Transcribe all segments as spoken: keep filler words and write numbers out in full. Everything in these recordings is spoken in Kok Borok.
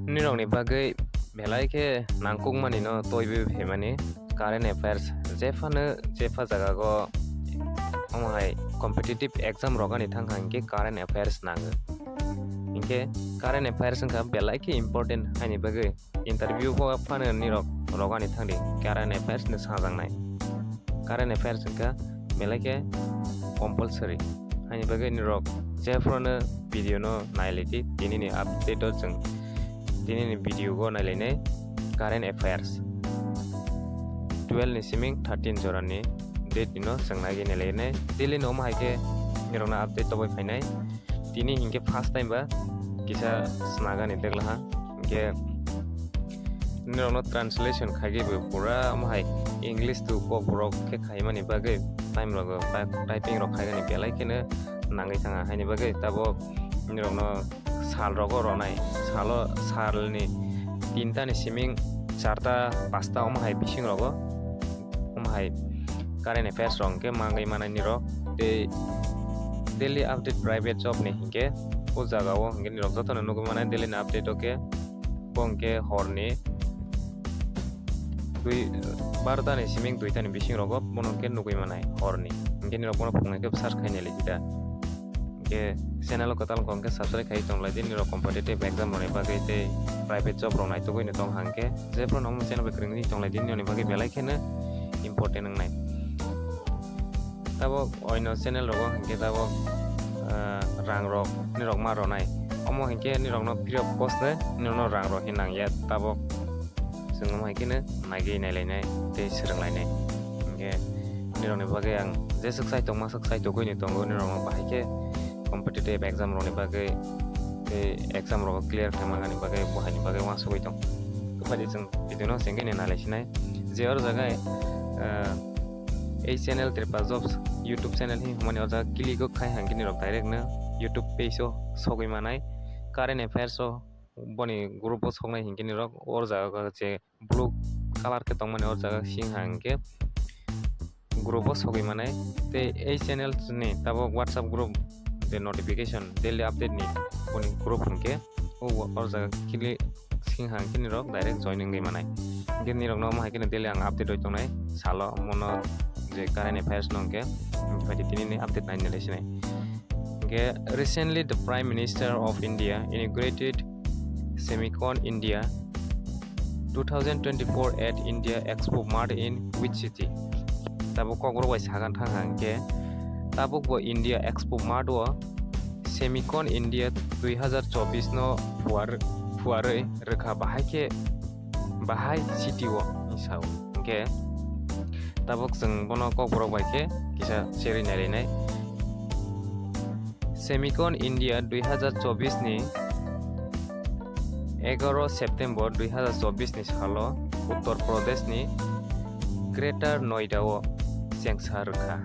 Nirokni bagwi belai khe nangkukmani no toiwi phaimani current affairs jephano jepha jaga go omo hai competitive exam rogani thang kha hinkhe current affairs nango. Hinkhe current affairs wngkha belai khe important haini bagwi interview bo phano nirok rogani thangdi current affairs ni sajaknai. Current affairs wngkha belai khe compulsory. Haini bagwi nirok jephano video no nailai di, tini ni update o chwng tini ni video o nailainai current affairs twelve ni siming thirteen jora ni date ni no chwng naiwi nailainai. Daily no omo hai khe nirok no update toboi phainai. Tini hinkhe first time ba kisa snagani deglaha. Hinkhe nirokno translation khaigwi bo pura omo hai English to Kokborok khe khaimani bagwi time rogo type-, typing rok khaigani belai kheno nangwi thanga. Haini bagwi tabok nirokno sal rogo ronai, salo, salni tinta ni siming charta pasta omo hai bising rogo omo hai current affairs rok hwnkhe mangwi manai nirok tei daily update private job ni hinkhe o jaga o hinkhe nirok jotono nugwi manai daily ni update o khe bo hinkhe horni dui, barota ni siming duita ni bising rogo bono hinkhe nugwi manai horni hinkhe nirok bono phungnai khe search khainai ligi da. Hinkhe channel o kwtal wngkha hinkhe subscribe khai tong lai di, nirok competitive exam rokni bagwi tei private job rok naitugwi no tong hang khe jephru no omo channel bai kwrwngwi tong lai di, nirokni bagwi belai kheno important wngnai. Tabok oino channel rogo hinkhe tabok, ah, rang rok nirok ma ronai, omo hinkhe nirokno free of cost de nirokno rang rok hin nang ya tabok. Chwng omo hai kheno naigwi nailainai tei swrwnglainai. Hinkhe nirokni bagwi ang jeswk chai tongma swk chai togwini tongo, nirokno bahai khe competitive exam rokni bagwi tei exam rok clear khaimani bagwi, bo haini bagwi uansugwi tong. Tei chwng video no sengkhe ni nailaisinai je oro jaga, ah, ei channel Tripura Jobs YouTube channel hi hwnmani o jaga click o khai hangkhe nirok direct no YouTube page o sogwi manai, current affairs o boni group o soknai hinkhe nirok o jaga je blue colour khe tongmani o jaga sing hangkhe group o sogwi manai. Tei ei channel ni tabok WhatsApp group je notification daily update ni boni group hinkhe o, o jaga click sing hangkhe nirok direct join wngwi manai. Hinkhe nirokno omo hai kheno daily ang update rwi tongnai salo, mono je current affairs no hinkhe, hinkhe tini ni update nai nai sinai. Hinkhe recently the Prime Minister of India inaugurated Semicon India two thousand twenty-four at India Expo Mart in which city? Tabuk kokborok bai sagan thang hang khe tabuk bo India Expo Mart o Semicon India dui hazar chobbish no phuar-, phuarwi rwkha, bahai khe bahai city o hinwi sao. Hinkhe tabuk chwng bono kokborok bai khe kisa cherwi nailainai. Semicon India dui hazar chobbish ni egaro September dui hazar chobbish ni salo Uttar Pradesh ni Greater Noida o chengsa rwkha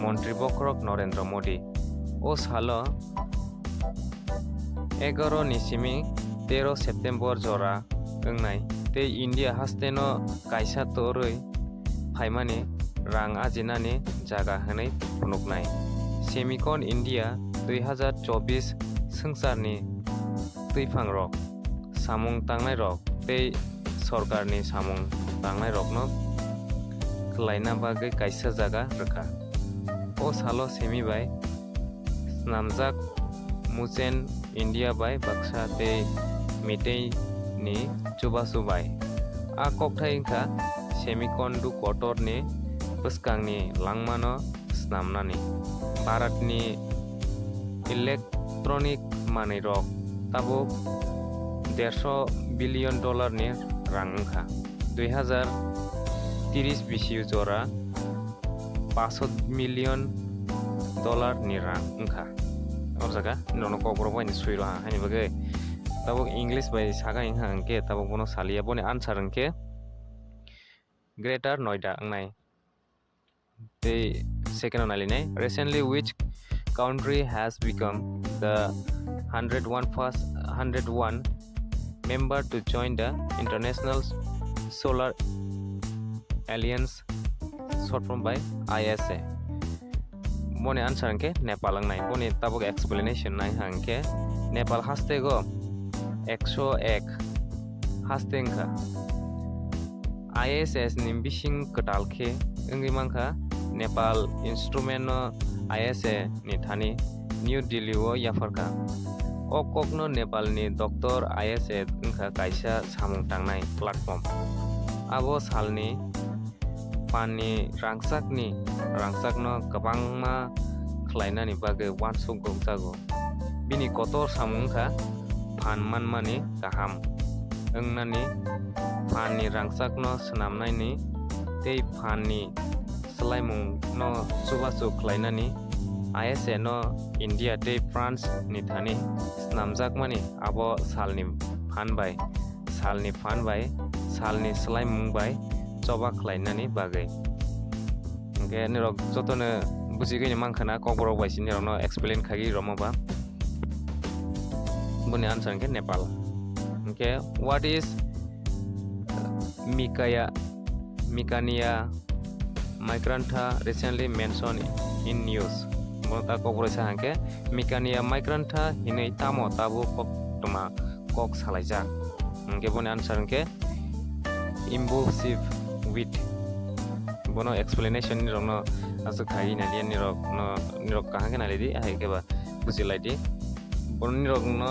Montri Bokhorok Narendra Modi. O salo egaro ni simi tero September jora wngnai tei India hasteno kaisa torwi phaimani rang ajinani jaga hwnwi phunuknai. Semicon India dui hazar chobbish swngcharni twiphangrok, samung tangnairok tei sorkarni samung tangnairokno kwlaina bagwi kaisa jaga rwkha. O salo simi bai snamjak muchen India bai baksa tei Meitei ni chubachu bai. A kokthai wngkha semiconductor ni bwskangni langmano snamnani. Bharat ni electronic manwi rok tabuk dersho billion dollar ni rang wngkha. Dui hazar tris bisi jora paso million dollar ni rang wngkha. O jaga nono kokborok bai ni sui rwha haini bagwi tabuk English bai saga wngkha, hinkhe tabuk bono saliya, boni answer hinkhe Greater Noida wngnai. Tei second o nailinai, recently which country has become the hundred one first, hundred one member to join the International Solar Alliance, short form by I S A? Boni answer hinkhe Nepal wngnai. Boni tabuk explanation nai hinkhe Nepal hastego ekso ek haste wngkha. I S S ni bising kwtal khe wngwi mankha Nepal instrument no I S A ni thani New Delhi o yapharkha. O kokno Nepal ni Doctor I S A wngkha kaisa samung tangnai platform. Abo salni phanni rangchakni rangchakno kwbangma khlainani bagwi uansuk gokjago. Bini kotor samung wngkha phan manmani kaham wngnani, phanni rangchakno swnamnani tei phanni swlaimungno chubachu khlainani. I S A no India tei France ni thani snamjakmani abo salni phan bai, salni phan bai, salni swlaimung bai choba khlainani bagwi. Hwnkhe nirok jotono bujigwini mankha na, kokborok bai se nirokno explain khagwi rwma ba. Boni answer hwnkhe Nepal. Hwnkhe what is Mikaya, Mikania migranta recently mentioned in news? Bono ta kokborok sa hwnkhe Mikania migranta hinwi tamo tabuk koktwma kok salaijak? Hwnkhe boni answer hwnkhe Imbusive wheat. Bono explanation nirokno aswk khai naliya, nirokno, nirok kaham khe nalidi, hai khe ba bujilaidi. Bono nirokno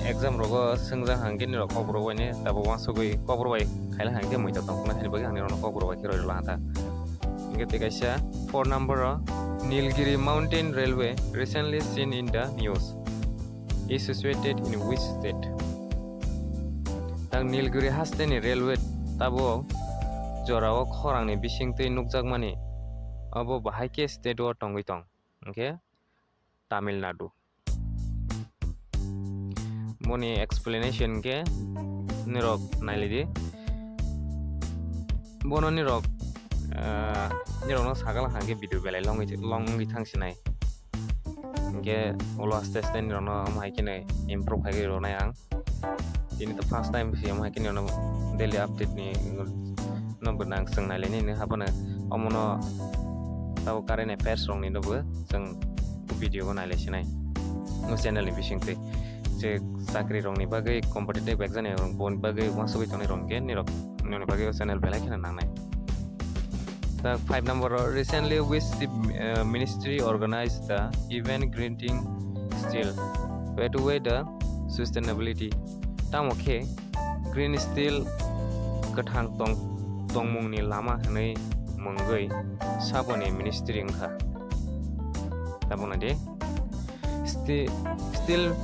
exam rogo swngjak hwnkhe nirok kokborok bai ni tabuk uansugwi kokborok bai khaila hwnkhe muita tongkha na, haini bagwi ang nirokno kokborok bai khe roi rwla ta. Hwnkhe tei kaisa four number o Nilgiri Mountain Railway recently seen in the news is situated in which state? Tang Nilgiri hasteni railway tabuk jorao khorangni bisingtwi nukjakmani, abo bahai khe state o tongwi tong, hwnkhe Tamil Nadu. Boni explanation khe nirok nailidi. Bono nirok, ah, nirokno sakala hwnkhe video belai long wngwi, long wngwi thangsinai. Hwnkhe ulo aste aste nirokno omo hai kheno improve khai rwnai ang. Tini to first time se omo hai kheno daily update ni no bo nang swng nai lainai, nini haphano omono tabo current affairs rokni no bo chwng video bo nai lai sinai o channel ni bisingtwi. Je chakri rokni bagwi, competitive exam ni rok boni bagwi uansugwi tongnai rok hwnkhe nirok nini bagwi o channel belai kheno nangnai. The five number o, recently which the, uh, ministry organized the event Greening Steel, Pathway the Sustainability? Tamo khe Green Steel, kwthang tong-, tongmungni lama hwnwi mungwi saboni ministry wngkha. Tabukna di Sti-, Steel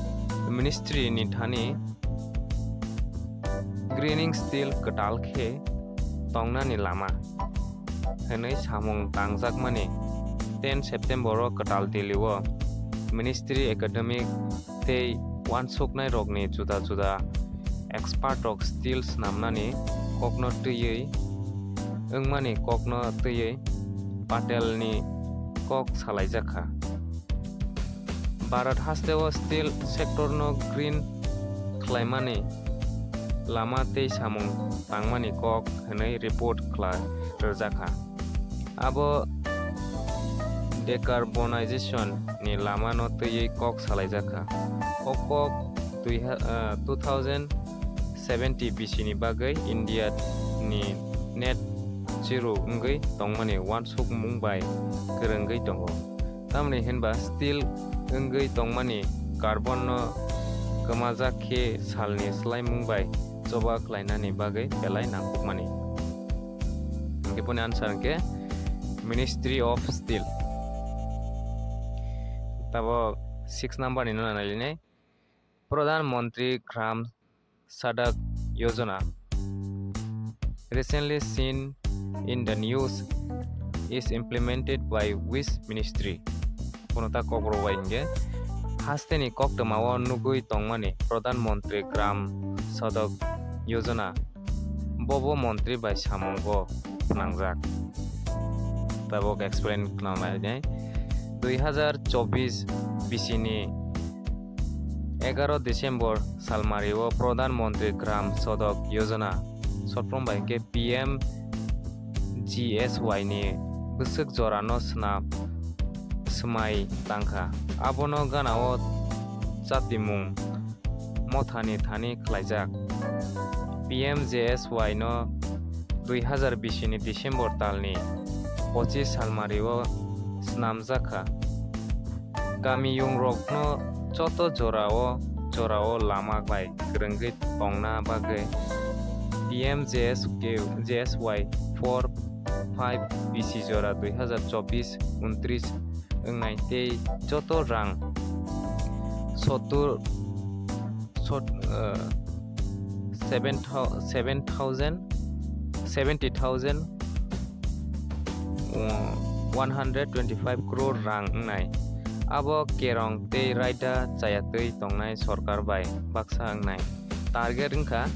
Ministry ni thani Greening Steel kwtal khe tongnani lama hwnwi samung tangjakmani ten September o kwtal Delhi o Ministry Academic tei uansuknai rokni juda juda expert rok steel snamnani kokno twiwi wngmani kokno twiwi Patel ni kok salaijak kha. Bharat hasteo steel sector no green khlaimani lama tei samung tangmani kok hwnwi report khwlai rwjak kha. Abo decarbonization ni lama no twiwi kok salaijak kha. O kok twi ha-, ah, two thousand seventy B C ni bagwi India ni net zero wngwi tongmani uansukmung bai kwrwngwi tongo. Tamni hinba steel wngwi tongmani carbon no kwmajak khe salni swlaimung bai choba khlainani bagwi belai nangkukmani. Hwnkhe boni answer hwnkhe Ministry of Steel. Tabuk six number ni no nailinai. Pradhan Mantri Gram Sadak Yojana, recently seen in the news, is implemented by which ministry? Bono ta kokborok bai hwnkhe hasteni koktwma o nugwi tongmani Pradhan Mantri Gram Sadak Yojana, bobo montri bai samungo phnangjak. Tabuk explain khwna nai nai. Dui hazar chobbish B C ni egaro December salmari o Pradhan Mantri Gram Sadak Yojana, short form bai hwnkhe P M G S Y ni bwswk jorano swnam swmai tangkha. Abono gana o chatimung mothani thani khlaijak. P P M G S Y no dui hazar bisi ni December talni pochis salmario snamjakha. Kamiyung rokno joto jorao jorao lama bai kwrwngwi tongna bagwi P M G S Y four, five bisi jora dui hazar chobbish untris wngnai tei joto rang sottur, sot-, eh, seven thou-, seven thousand, seventy thousand, uh, one hundred twenty-five crore rang wngnai. Abo kerong tei raida chayatwi tongnai sorkar bai baksa wngnai. Target wngkha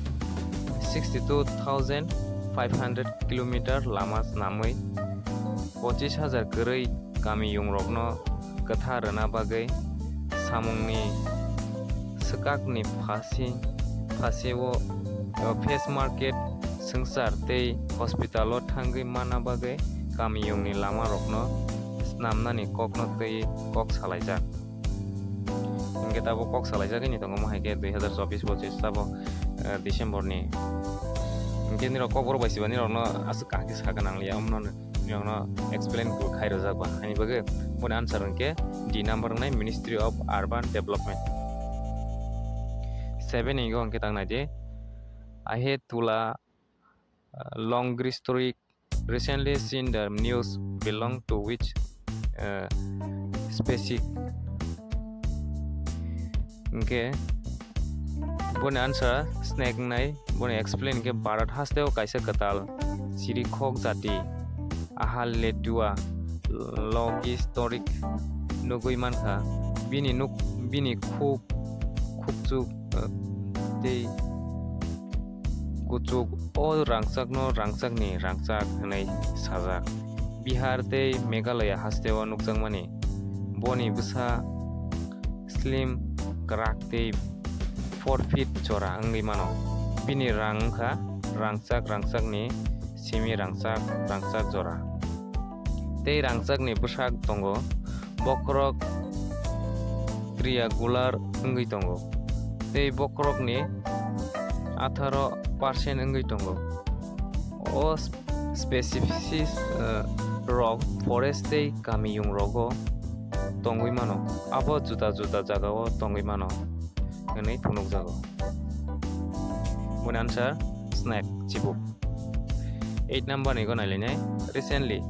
sixty-two thousand five hundred kilometer lama snamwi pochis hazar kwrwi kamiyungrokno kwtha rwna bagwi samungni swkakni phasi, phasio, uh, face market, swngchar tei hospital-o thangwi manna bagwi kamiyungni lamarokno snamnani kokno twi kok salaijak. Hingke tabuk kok salaijagwi ni tongo, mo hai khe dui hazar chobbish pochis tabuk, eh, December ni. Hingke nirok kokborok bai siba nirokno aswk kaham khe sakha nangliya, omono nirokno explain bo khai rwjak ba. Haini bagwi boni answer hwnkhe D number wngnai, Ministry of Urban Development. Seven ni hwnkhe tang nai di, Ahe Tula, uh, long history recently seen the news belong to which, uh, species? Hingke boni answer snake wngnai, boni explain hingke Bharat hasteo kaisa kwtal chirikhok jati Ahaletua logistorik nugui mankha. Bini nuk, bini khuk, khukchuk, uh, tei kuchuk o rangchakno rangchakni rangchak hwnwi sajak. Bihar tei Meghalaya hasteo nukjakmani boni bwsa slim, kwrak tei four feet jora wngwi mano. Bini rang wngkha rangchak rangchakni simi rangchak rangchak jora. Tei rangchakni bwsak tongo, bokhorok triangular wngwi tongo, tei bokhorokni atharo percent wngwi tongo. O species, eh, rok forest tei kamiyung rogo tongwi mano, abo juda juda jagao tongwi mano hwnwi phunukjago. Boni answer snake, chibuk. Eight number ni go nailainai. Recently,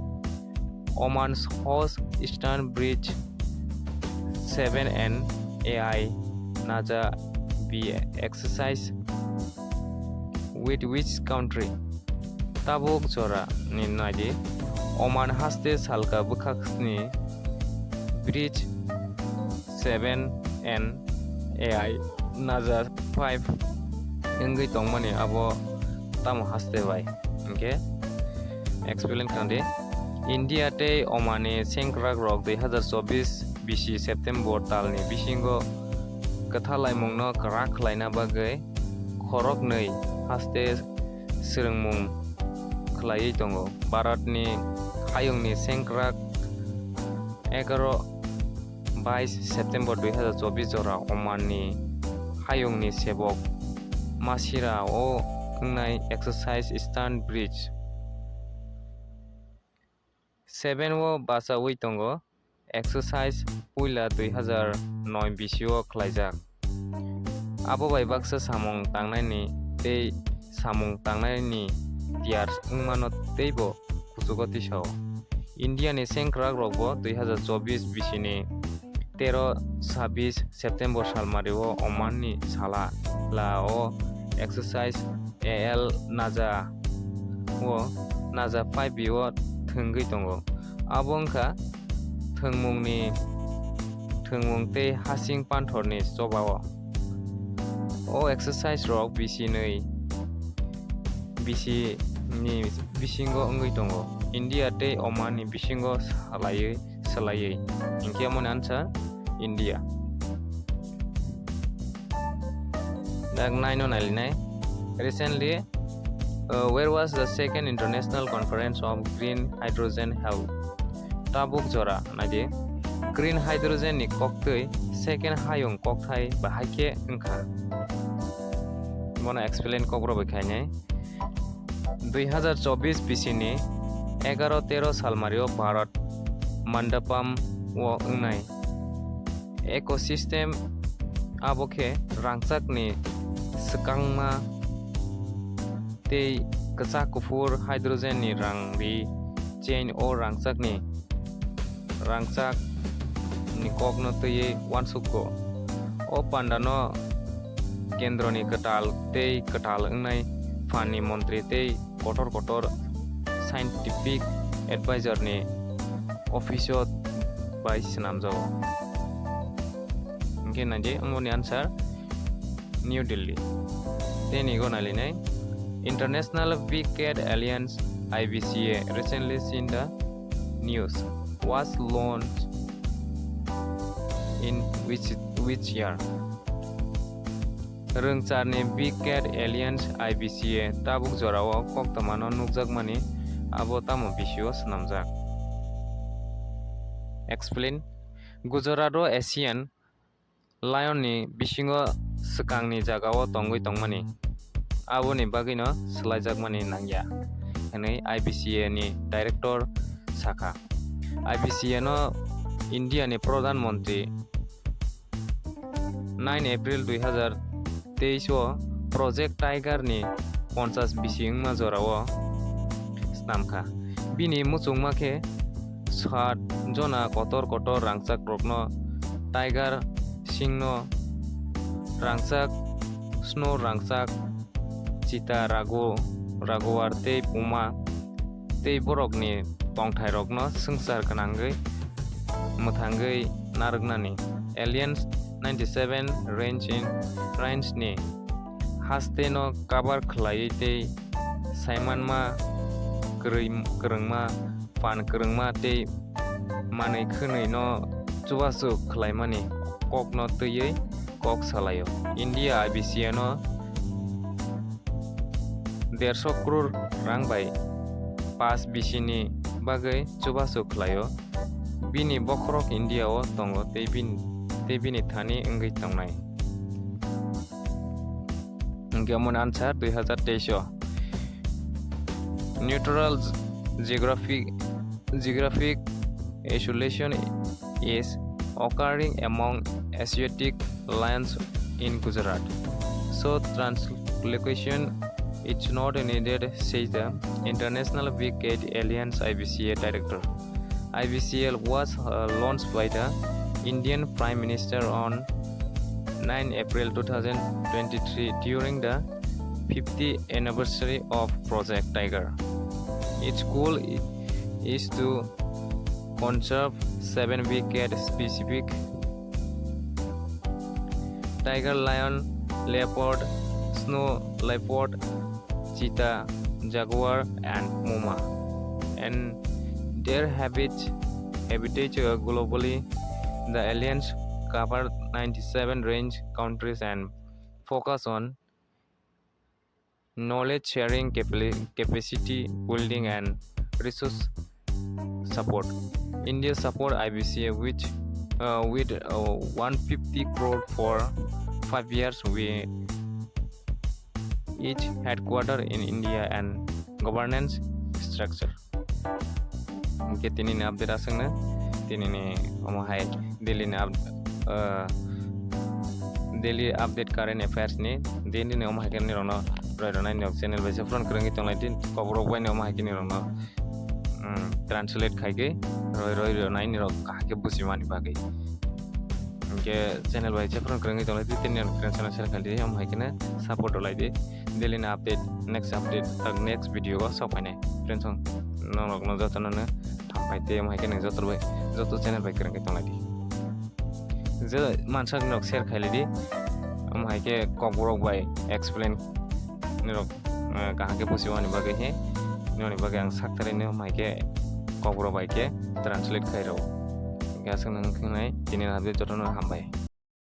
Oman's host Eastern Bridge seven and A I Naja be exercise with which country? Tabuk jora ni naidi, Oman haste salka bwkhak sni bridge seven and A I Naja five wngwi tongmani abo tamo haste bai? Hingke explain khnadi. India tei Omanni sengkrak rok dui hazar chobbish bisi September talni bisingo kwthalaimungno kwrak khlaina bagwi khoroknwi haste swrwngmung khlaiwi tongo. Bharatni hayungni sengkrak egaroh bais September dui hazar chobbish jora Omanni hayungni sebok Masira o wngnai exercise stand bridge seven o bachaui tongo. Exercise puila dui hazar noi bisi o khlaijak. Abo bai baksa samung tangnaini tei samung tangnaini tiyar wngmano teibo kuchugo tisao. India ni sengkrak rokbo dui hazar chobbish bisini tero sabbish September salmario Oman ni sala la o exercise A L Naja o Naja five B o thwngwi tongo. Abo wngkha thwngmungni, thwngmung tei hasing panthorni chobao. O exercise rok bisi nwi, bisi ni bisingo wngwi tongo. India tei Oman ni bisingo salaiwi, salaiwi. Hinkhe amoni answer India. Dak nine no nailinai. Recently, uh, where was the second international conference of green hydrogen held? Tabuk jora naidi, green hydrogen ni koktwi second hayung kokthai bahai khe wngkha. Bono explain kokborok bai khainai. Dui hazar chobbish bisini egaro tero salmario Bharat Mandapam o wngnai ecosystem abo khe rangchakni swkangma tei kwchak kuphur hydrogen ni rang ri chain o rangchakni rangchak ni kokno twiwi uansukgo. O pandano kendroni kwtal tei kwtal wngnai phanni montri tei kotor kotor scientific advisor ni office o bai swnamjago. Hwnkhe naidi, omoni answer New Delhi. Tei ni go nailinai, International Big Cat Alliance, I B C A, recently seen the news, was launched in which, which year? Rwngcharni Big Cat Alliance, I B C A, tabuk jorao koktwmano nukjakmani, abo tamo bisio swnamjak? Explain. Gujarat o Asian Lion ni bisingo swkangni jagao tongwi tongmani, aboni bagwino swlaijakmani nangya, hwnwi I B C A ni director sakha. I B C A no India ni Pradhan Mantri nine April dui hazar teis o Project Tiger ni ponchas bisi wngma jorao snamkha. Bini muchungma khe sat jona kotor kotor rangchak rokno Tiger, singno rangchak, snow rangchak, chita, rago, raguar tei puma tei borokni tongthairokno swngchar gwnangwi mwthangwi narwknani. Alliance ninety-seven range in, range ni haste no cover khlaiwi tei saimanma kwrwi-, kwrwngma, phan kwrwngma tei manwi khwnwi no chubachu khlaimani kokno twiwi kok salaio. India I B C A no derso crore rang bai pass bisini bagwi chubachu khlaio. Bini bokhorok India o tongo tei bini, tei bini thani wngwi tongnai. Hwnkhe omoni answer dui hazar teis o. Neutral geographic, geographic isolation is occurring among Asiatic lions in Gujarat. So translation is not needed, says the International Big Cat Alliance, I B C A, director. I B C A was, uh, launched by the Indian Prime Minister on nine April two thousand twenty-three during the fiftieth anniversary of Project Tiger. Its goal i-, is to conserve seven big cat specific: tiger, lion, leopard, snow leopard, cheetah, jaguar, and puma, and their habits, habitats, uh, globally. The alliance cover ninety-seven range countries and focus on knowledge sharing, capili-, capacity building, and resource support. India support I B C A, which, uh, with, uh, one fifty crore for five years, we each headquarter in India and governance structure. Hwnkhe tinini update aswkno, tinini omo hai daily ni up-, uh, daily update current affairs ni, daily ni omo hai khe nirokno roi rwnai, nirok channel bai se phone kwrwngwi tonglai di, kokrok bai ni omo hai khe nirokno, um, translate khai khe roi roi rwnai nirok kaham khe buji mani bagwi. Hwnkhe channel bai se phone kwrwngwi tonglai di, tini nirok translate khai di, omo hai khe no support rwlai di. Daily ni update, next update, tak next video o sok phainai. Friends, norok no joto no hambai tei omo hai khe nang joto bai, joto channel bai kwrwngwi tonglai di. Je mansak norok share khai lai di. Omo hai khe kokborok bai explain norok, eh, kaham khe buji mani bagwi he. Noni bagwi ang sakthari no omo hai khe kokborok bai khe translate khai rw. Hwnkhe aswk nang khnai tini update joto no hambai.